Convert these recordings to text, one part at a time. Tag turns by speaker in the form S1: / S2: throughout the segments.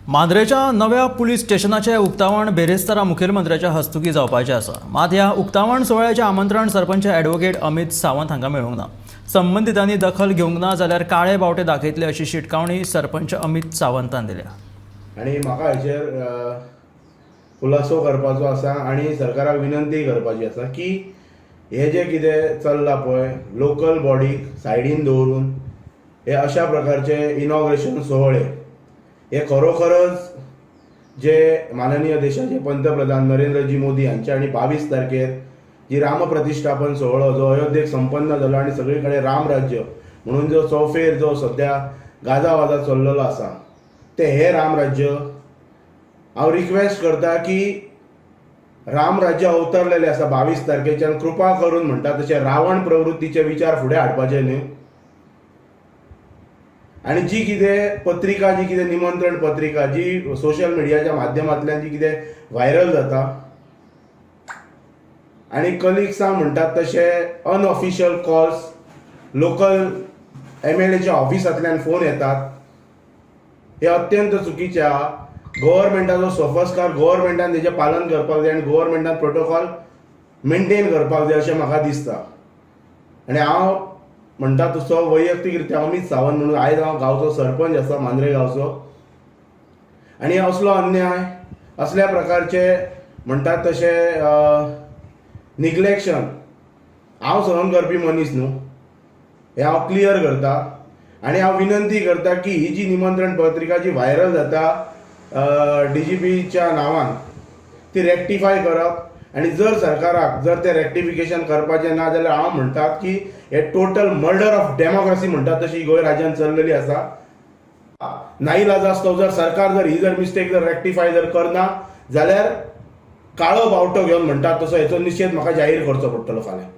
S1: मांद्रेच्या नव्या पुलीस स्टेशनाचें उक्तावण बेरेस्तारा मुखेलमंत्र्याच्या हस्तुकीं जावपाचें आसा. मात ह्या उक्तावण सुवाळ्याचें आमंत्रण सरपंच ॲडव्होकेट अमित सावंत हांकां मेळूंक ना. संबंदितांनी दखल घेवंक ना जाल्यार काळे बावटे दाखयतले अशी शिटकावणी सरपंच अमित सावंतान दिल्या.
S2: आनी म्हाका हेचेर खुलासो करपाचो आसा आनी सरकाराक विनंती करपाची आसा की हे जे कितें चल्लां पळय, लोकल बॉडीक सायडीन दवरून हे अशा प्रकारचे इनॉग्रेशन सुवाळे हे खरोखरच जे माननीय देशाचे पंतप्रधान नरेंद्रजी मोदी हांचे आनी 22 तारखेर जी रामप्रतिश्ठापन सुवाळो जो अयोध्येक संपन्न जालो आनी सगळे कडेन रामराज्य म्हणून जो चौफेर जो सद्या गाजावाजा चल्लेलो आसा, ते हे रामराज्य हांव रिक्वेस्ट करता की रामराज्य अवतरलेलें आसा 22 तारखेच्यान, कृपा करून म्हणटा तशें रावण प्रवृत्तीचे विचार फुडें हाडपाचे न्हय. आनी जी कितें पत्रिका, जी कितें निमंत्रण पत्रिका जी सोशल मिडियाच्या माध्यमांतल्यान जी कितें व्हायरल जाता आनी कलिग्सांक म्हणटात तशे अनऑफिशियल कॉल्स, लोकल एमएलएच्या ऑफिसांतल्यान फोन येतात, हे अत्यंत चुकीचें आहा. गव्हर्मेंटाचो सोपस्कार, गव्हर्मेंटान तेजें पालन करपाक जाय आनी गव्हर्मेंटान प्रोटोकॉल मेंटेन करपाक जाय अशें म्हाका दिसता. आनी हांव म्हणटा तसो वैयक्तीक रित्या अमित सावंत म्हणून आयज हांव गांवचो सरपंच आसा, मांद्रे गांवचो. आनी असलो अन्याय, असल्या प्रकारचे म्हणटात तशें निग्लेक्शन हांव सहन करपी मनीस न्हू, हें हांव क्लियर करता. आनी हांव विनंती करता की ही जी निमंत्रण पत्रिका जी व्हायरल जाता डीजीपीच्या नांवान, ती रेक्टिफाय करप आनी जर सरकाराक जर तें रेक्टिफिकेशन करपाचें ना जाल्यार हांव म्हणटा की हे टोटल मर्डर ऑफ डेमोक्रेसी म्हणटा तशी गोंय राज्यान चल्लेली आसा. नाईलाजास्तव जर सरकार जर ही जर मिस्टेक जर रेक्टिफाय जर करना जाल्यार काळो बावटो घेवन म्हणटात तसो हेचो निशेध म्हाका जाहीर करचो पडटलो फाल्यां,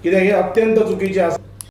S2: कित्याक हे अत्यंत चुकीचें आसा.